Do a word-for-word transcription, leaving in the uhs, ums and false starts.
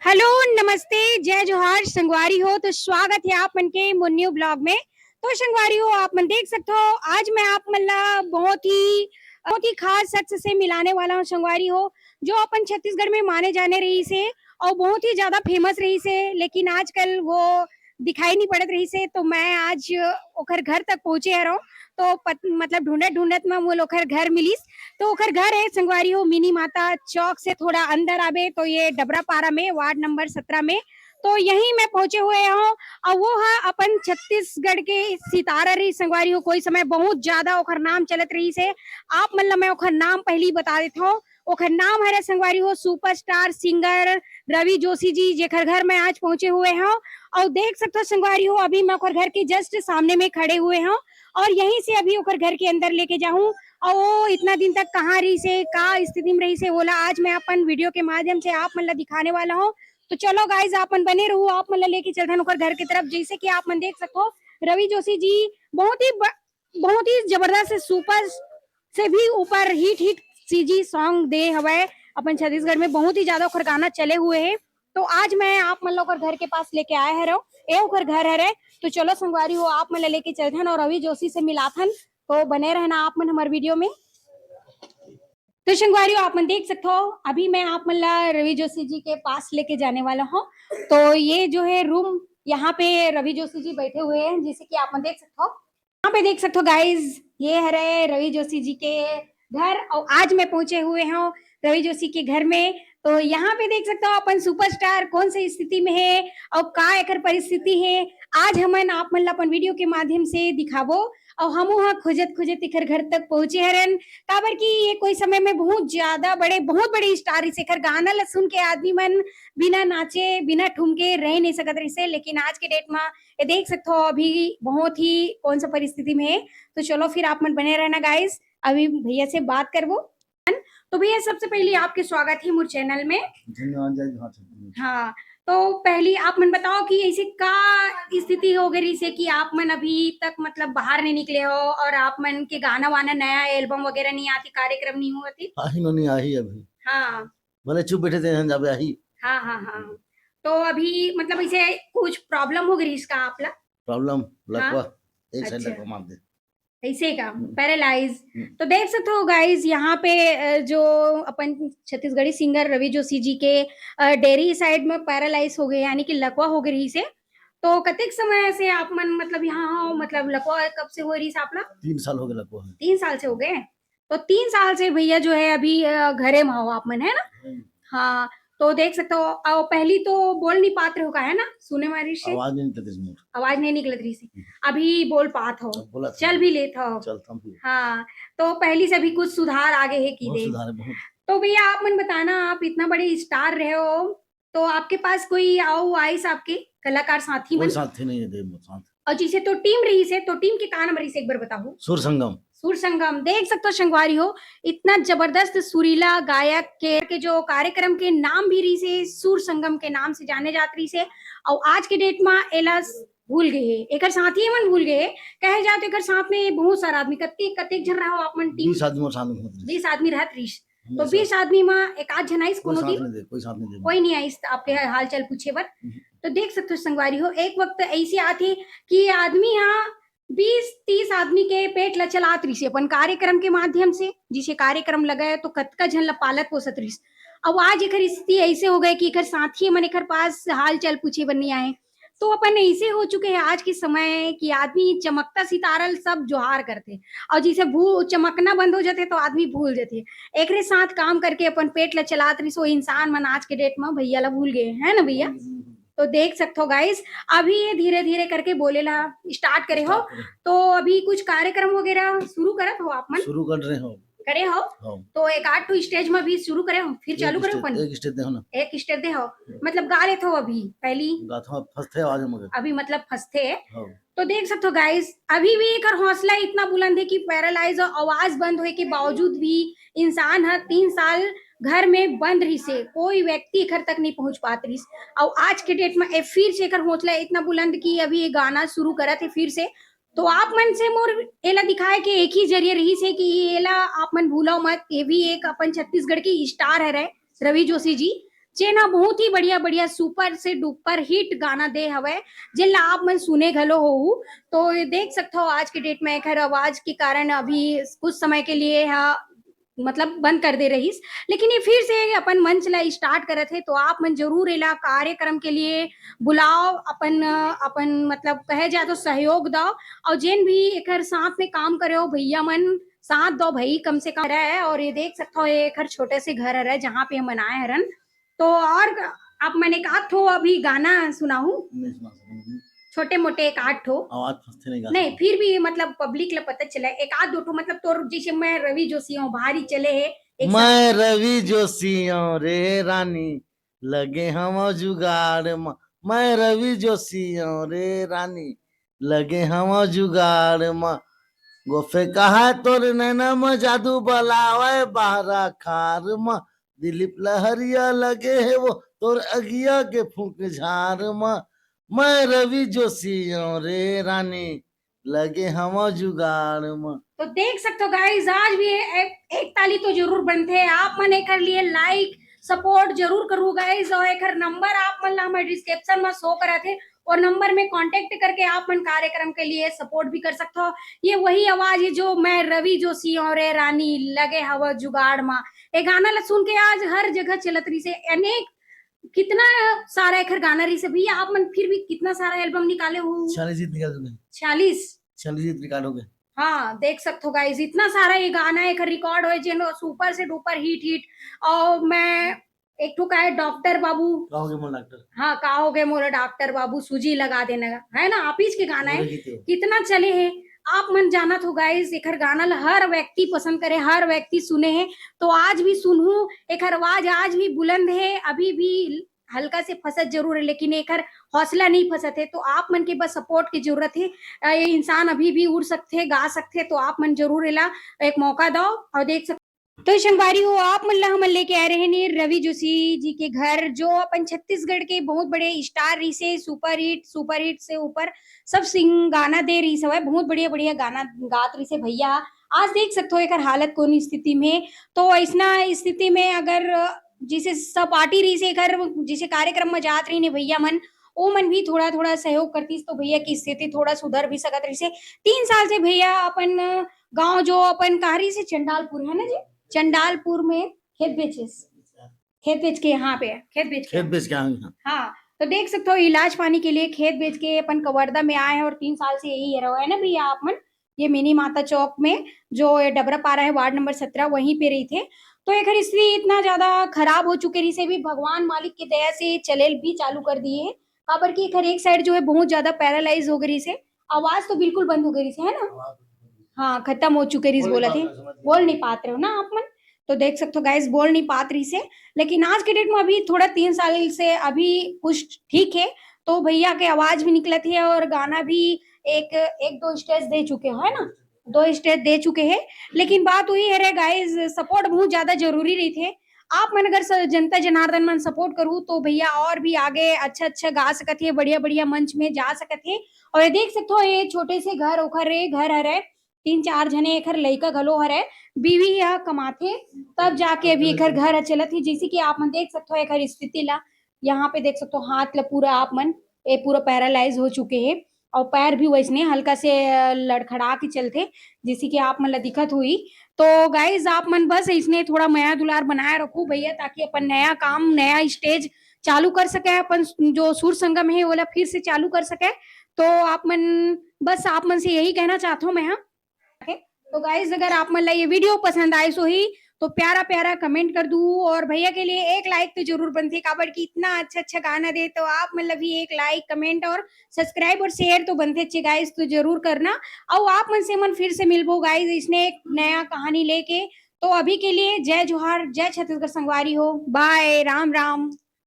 Hello, नमस्ते, जय जोहार संगवारी हो। तो स्वागत है आप मन के मोर न्यू ब्लॉग में। तो संगवारी हो, आप मन देख सकते हो, आज मैं आप मन ला बहुत ही बहुत ही खास शख्स से मिलाने वाला हूँ संगवारी हो, जो अपन छत्तीसगढ़ में माने जाने रहिस हे और बहुत ही ज्यादा फेमस रहिस हे, लेकिन आजकल वो दिखाई नहीं पड़त रहिस हे। तो मैं आज ओखर घर तक पहुंचे हरव। तो पत, मतलब ढूंढत ढूंढत में मोला ओखर घर मिलिस। तो ओखर घर है संगवारी हो, मिनी माता चौक से थोड़ा अंदर आबे तो ये डबरा पारा में, वार्ड नंबर सत्रह में। तो यहीं मैं पहुंचे हुए हूँ। और वो है अपन छत्तीसगढ़ के सितारा रहिस संगवारी हो, कोई समय बहुत ज्यादा ओखर नाम चलत रहिस हे। आप मन ला मैं ओखर नाम पहली बता देता हूँ। ओखर नाम हरे संगवारी हो सुपरस्टार सिंगर रवि जोशी जी, जेकर घर मैं आज पहुंचे हुए हूँ। और देख सकते हो संगवारी हो, अभी मैं ओखर घर के जस्ट सामने में खड़े हुए हूँ और यहीं से अभी ओखर घर के अंदर लेके जाऊँ। और वो इतना दिन तक कहाँ रहिस हे, का स्थिति में रहिस हे, ओला आज मैं अपन वीडियो के माध्यम से आप मन ला दिखाने वाला हूँ। तो चलो गाइज, आप मन बने रहू, आप मन ला लेके चलथन ओकर घर की तरफ। जैसे कि आप मन देख सकते हो, रवि जोशी जी बहुत ही ब-, बहुत ही जबरदस्त सुपर से भी ऊपर हिट हिट सीजी सॉन्ग दे हवय अपन छत्तीसगढ़ में, बहुत ही ज्यादा ओकर गाना चले हुए हैं। तो आज मैं आप मन ला ओकर घर के पास लेके आए हरव, ए ओकर घर हरे। तो चलो संगवारी हो, आप मन ला लेके चलथन और रवि जोशी से मिलाथन। तो बने रहना आप मन हमारे वीडियो में। तो संगवारी हो, आप मन देख सकते हो, अभी मैं आप मन ला रवि जोशी जी के पास लेके जाने वाला हूँ। तो ये जो है रूम, यहाँ पे रवि जोशी जी बैठे हुए हैं, जैसे कि आप मन देख सकते हो। यहाँ पे देख सकते हो गाइज, ये हरे रवि जोशी जी के घर और आज मैं पहुंचे हुए हूँ रवि जोशी के घर में। तो यहाँ पे देख सकते हो अपन सुपरस्टार कौन सी स्थिति में है और का एकर परिस्थिति है, आज हमन आप मन ला अपन वीडियो के माध्यम से दिखाबो। और हम वहाँ खोजत खोजत एकर घर तक पहुंचे हरन, काबर कि ये कोई समय में बहुत ज्यादा बड़े, बहुत बड़े स्टार रहिस। एकर गाना ला सुन के आदमी मन बिना नाचे, बिना ठुमके रह नहीं सकत रहिस हे, लेकिन आज के डेट में ये देख सकते हो अभी बहुत ही कौन सा परिस्थिति में है। तो चलो फिर आप मन बने रहना गाइस, अभी भैया से बात करबो। तो भैया, सबसे पहले आपके स्वागत है मोर चैनल में। धन्यवाद, जय जोहार छत्तीसगढ़। हाँ, तो पहली आप मन बताओ कि ऐसे का स्थिति हो गई से कि आप मन अभी तक मतलब बाहर नहीं निकले हो और आप मन के गाना वाना नया एल्बम वगैरह नहीं आती, कार्यक्रम नहीं हुआ थी? आही नो नहीं आही अभी। हाँ। भले चुप बैठे थे, हम जाबे आही। हाँ, हाँ, हाँ। तो अभी मतलब ऐसे कुछ प्रॉब्लम हो गई इसका आपला? प्रॉब्लम, हाँ। लकवा, एक साइड अच्छा। लकवा मार दे। ऐसे का, हम्म। पैरालाइज। हम्म। तो देख सकते हो गाइस, यहाँ पे, अ, जो अपन छत्तीसगढ़ी सिंगर रवि जोशी जी के, अ, डेरी साइड में पैरालाइज हो गए, यानी कि लकवा हो गई से। तो कतेक समय से आप मन मतलब यहाँ हो, मतलब लकवा कब से हो रही आपला? तीन साल हो गए लकवा है। तीन साल से हो गए? तो तीन साल से भैया जो है अभी, अ, घरे में हो आप मन, है ना? हम्म। हाँ, तो देख सकते हो, अ, पहली तो बोल नहीं पात रहे हो का, है ना? सुने वाली से आवाज नहीं निकलत रही से। आवाज नहीं निकलत रही से। हम्म। अभी बोल पात हो, अब बोला था। चल भी लेत हो। चल, थम भी। हाँ, तो पहली से अभी कुछ सुधार आगे है की बहुत दे। सुधार है, बहुत। तो भैया आप मन बताना, आप इतना बड़े स्टार रहे हो, तो आपके पास कोई आओ आइस आपके कलाकार साथी कोई मन? साथी नहीं है देव, साथ। और जैसे तो टीम रही से, तो टीम के का नाम रही से, एक बार बताओ। सुर संगम। सुर संगम, देख सकते हो संगवारी हो, इतना जबरदस्त सुरीला गायक के, के जो कार्यक्रम के नाम भी रही से सुर संगम के नाम से जाने जात रही से। और आज के डेट में एला भूल गए है, एकर साथी मन भूल गए है। कहे जाए तो एकर साथ में बहुत सारा आदमी, कत्ते, कत्ते जन रहा हो आप मन टीम? बीस आदमी और साथ में होत रही। बीस आदमी रहत रही। तो हमेशा। बीस आदमी में एक आध जन आइस कोई कोनो साथ दिन? नहीं दे, कोई साथ नहीं दे। कोई नहीं आइस आपके हाल चाल पूछे बर। हम्म। तो देख सकते हो संगवारी हो, एक वक्त ऐसे आथे कि आदमी यहाँ बीस तीस आदमी के पेट ला चलात रहिस अपन कार्यक्रम के माध्यम से, जिसे कार्यक्रम लगे तो कतका झन ला पालत पोसत रहिस। अब आज एकर स्थिति ऐसे हो गए कि एकर साथी मन एकर पास हाल चाल पूछे बर नहीं आए। तो अपन ऐसे हो चुके हैं आज के समय कि आदमी चमकता सितारा ल सब जोहार करते, और जैसे भू-, चमकना बंद हो जाते तो आदमी भूल जाते। एकरे साथ काम करके अपन पेट ला चलात रहिस, वो इंसान मन आज के डेट में भैया ला भूल गए, है ना भैया? तो देख सकते हो गाइस, अभी ये धीरे धीरे करके बोले ला स्टार्ट करे हो। स्टार्ट करे। तो अभी कुछ कार्यक्रम वगैरह शुरू करत हो आप मन? शुरू कर रहे हो। करे हो? हाँ। तो एक आध ठो स्टेज में भी शुरू करे हो, फिर एक चालू करे हो स्टेज, अपन? एक स्टेज दे हो ना। एक स्टेज दे हो, हाँ। मतलब गा लेत हो अभी पहली? गाथा फंसते आवाज में मगर। अभी मतलब फंसते है। हाँ। तो देख सकते हो गाइस, अभी भी एकर हौसला इतना बुलंद है कि पैरालाइज और आवाज बंद होए के बावजूद भी इंसान हर तीन साल घर में बंद रहिस हे, कोई व्यक्ति एकर तक नहीं पहुंच पात रहिस। और आज के डेट में ए फिर से एकर हौसला इतना बुलंद कि अभी ये गाना शुरू करत है फिर से। तो आप मन से मोर एला दिखाए के एक ही जरिए रहिस हे कि एला आप मन भूलो मत, ये भी एक अपन छत्तीसगढ़ के स्टार हरे रवि जोशी जी। जेन ह बहुत ही बढ़िया बढ़िया सुपर से डुपर हिट गाना दे हवय, जेन ला आप मन सुने घलो होहू। तो ये देख सकथव आज के डेट में एखर आवाज के कारण अभी कुछ समय के लिए हा मतलब बंद कर दे रहिस, लेकिन ये फिर से अपन मंच ला स्टार्ट करत हे। तो आप मन जरूर एला कार्यक्रम के लिए बुलाओ, अपन अपन मतलब कहे जाए तो सहयोग दो, और जेन भी एकर साथ में काम करे हो भैया मन, साथ दो भाई, कम से कम रहे। और ये देख सकथव ये एकर छोटे से घर हरे जहाँ पे हमन आए हरन। तो और आप मन एक आध ठो अभी गाना सुनाहू, नहीं सुना सकूंगी। छोटे मोटे एक आध ठो। आवाज फंसते नहीं गा नहीं, सकूं। फिर भी मतलब पब्लिक ला पता चला, एक आध दो ठो, मतलब तोर जैसे मैं रवि जोशी हूँ, भारी चले है एक साथ। मैं रवि जोशी हूँ रे रानी, लगे हवं जुगाड़ म। मैं रवि जोशी हूँ रे रानी, लगे हवं जुगाड़ म। गोफे कहा तोर नैना म जादू बलावे बहरा खार म। दिलीप लहरिया लगे हे वो तोर अगिया के फूंक झार म। मैं रवि जोशी हूँ रे रानी, लगे हवं जुगाड़ म। तो देख सकते हो गाइस, आज भी एक, एक ताली तो जरूर बनते हैं। आप मन एकर लिए लाइक सपोर्ट जरूर करू गाइस, और एकर नंबर आप मन ला हमर डिस्क्रिप्शन में शो करा थे, और नंबर में कांटेक्ट करके आप मन कार्यक्रम के लिए सपोर्ट भी कर सकते हो। ये वही आवाज है जो मैं रवि जोशी और ए रानी लगे हवा जुगाड़ मा। ये गाना ला सुन के आज हर जगह चलत रही से, अनेक कितना सारा एकर गाना रही से भैया। आप मन फिर भी कितना सारा एल्बम निकाले हो? छियालीस गीत निकाल चुके हैं। छियालीस। छियालीस गीत रिकॉर्ड हो गए। हाँ, देख सकते हो गाइस, इतना सारा ये गाना एकर रिकॉर्ड होए जेन सुपर से डुपर हिट हिट। और मैं एक ठो का है डॉक्टर बाबू। का हो गए मोर डॉक्टर? हाँ, का हो गए मोर डॉक्टर बाबू, सूजी लगा देना, है ना, आप ही के गाना है। बोले गीत हो। कितना चले है, आप मन जानत हो गाइस, एकर गाना ला हर व्यक्ति पसंद करे, हर व्यक्ति सुने है। तो आज भी सुनहू, एकर आवाज आज भी बुलंद है, अभी भी हल्का से फंसत जरूर है, लेकिन एकर हौसला नहीं फंसत है। तो आप मन के बस सपोर्ट की जरूरत है। अ, ये इंसान अभी भी उड़ सकते हैं, गा सकते हैं, तो आप मन जरूर एला एक मौका दो और देख सकते। तो संगवारी हो, आप मन ला हमन लेके आए रहे ने रवि जोशी जी के घर, जो अपन छत्तीसगढ़ के बहुत बड़े स्टार रही से, सुपर हिट, सुपर हिट से ऊपर सब सिंग गाना दे रही से, बहुत बढ़िया बढ़िया गाना गात रही से भैया। आज देख सकते हो एकर हालत कौन स्थिति में। तो ऐसना स्थिति में अगर जैसे सपाटी रही से एकर, जैसे कार्यक्रम में जात रही ने भैया मन, ओ मन भी थोड़ा थोड़ा सहयोग करतीस तो भैया की स्थिति थोड़ा सुधर भी सकत रही से। तीन साल से भैया अपन गांव जो अपन कहाँ रही से, चंडालपुर है ना जी, चंडालपुर में खेत बेचिस, खेत बेच के यहाँ पे खेत बेच के खेत बेच के आए हैं। हाँ, तो देख सकते हो इलाज पानी के लिए खेत बेच के अपन कवर्धा में आए हैं और तीन साल से यही रहो है ना भैया आप मन। ये मिनी माता चौक में जो ये डबरा पारा है, वार्ड नंबर सत्रह, वहीं पे रही थे। तो एकर स्थिति इतना ज्यादा खराब हो चुके रही से भी भगवान मालिक की दया से चलेल भी चालू कर दिए है। काबर कि एकर एक साइड जो है बहुत ज्यादा पैरालाइज हो गई से, आवाज तो बिल्कुल बंद हो गई से, है ना? हाँ, खत्म हो चुके रही से बोला थे, बोल नहीं पाते हो ना आप मन। तो देख सकते हो गाइस, बोल नहीं पात रही से। लेकिन आज के डेट में अभी थोड़ा तीन साल से अभी कुछ ठीक है, तो भैया के आवाज भी निकलत है और गाना भी एक एक दो स्टेज दे चुके हो, है ना? दो स्टेज दे चुके हैं। लेकिन बात वही है रे गाइस, सपोर्ट बहुत ज्यादा जरूरी रही थे। आप मन अगर स-, जनता जनार्दन मन सपोर्ट करू तो भैया और भी आगे अच्छा अच्छा गा सकत है, बढ़िया बढ़िया मंच में जा सकत है। और ये देख सकते हो ये छोटे से घर ओखर रे घर हरे, तीन चार झने एखर लइका घलो हरे, बीवी ह कमाथे, तब जाके अभी एखर घर ह चलत हे। जैसे कि आप मन देख सकते हो एखर स्थिति ला, यहाँ पे देख सकते हो हाथ ला पूरा आप मन, ये पूरा पैरालाइज हो चुके हे और पैर भी वैसने हल्का से, अ, लड़खड़ा के चलथे, जैसे कि आप मन ला दिखत हुई। तो गाइस, आप मन बस इसने थोड़ा मया दुलार बनाए रखू भैया, ताकि अपन नया काम, नया स्टेज चालू कर सके, अपन जो सुर संगम है ओला फिर से चालू कर सके। तो आप मन, बस आप मन से यही कहना चाहता हूँ मैं, हाँ। तो गाइस, अगर आप मन ला ये वीडियो पसंद आए सो ही तो प्यारा प्यारा कमेंट कर दू और भैया के लिए एक लाइक तो जरूर बनथे, काबर कि इतना अच्छा अच्छा गाना दे, तो आप मन ला भी एक लाइक, कमेंट और सब्सक्राइब और शेयर तो बनथे चे गाइस, तो जरूर करना। और आप मन से मन फिर से मिलबो गाइस इसने एक नया कहानी लेके। तो अभी के लिए जय जोहार, जय छत्तीसगढ़ संगवारी हो, बाय, राम राम।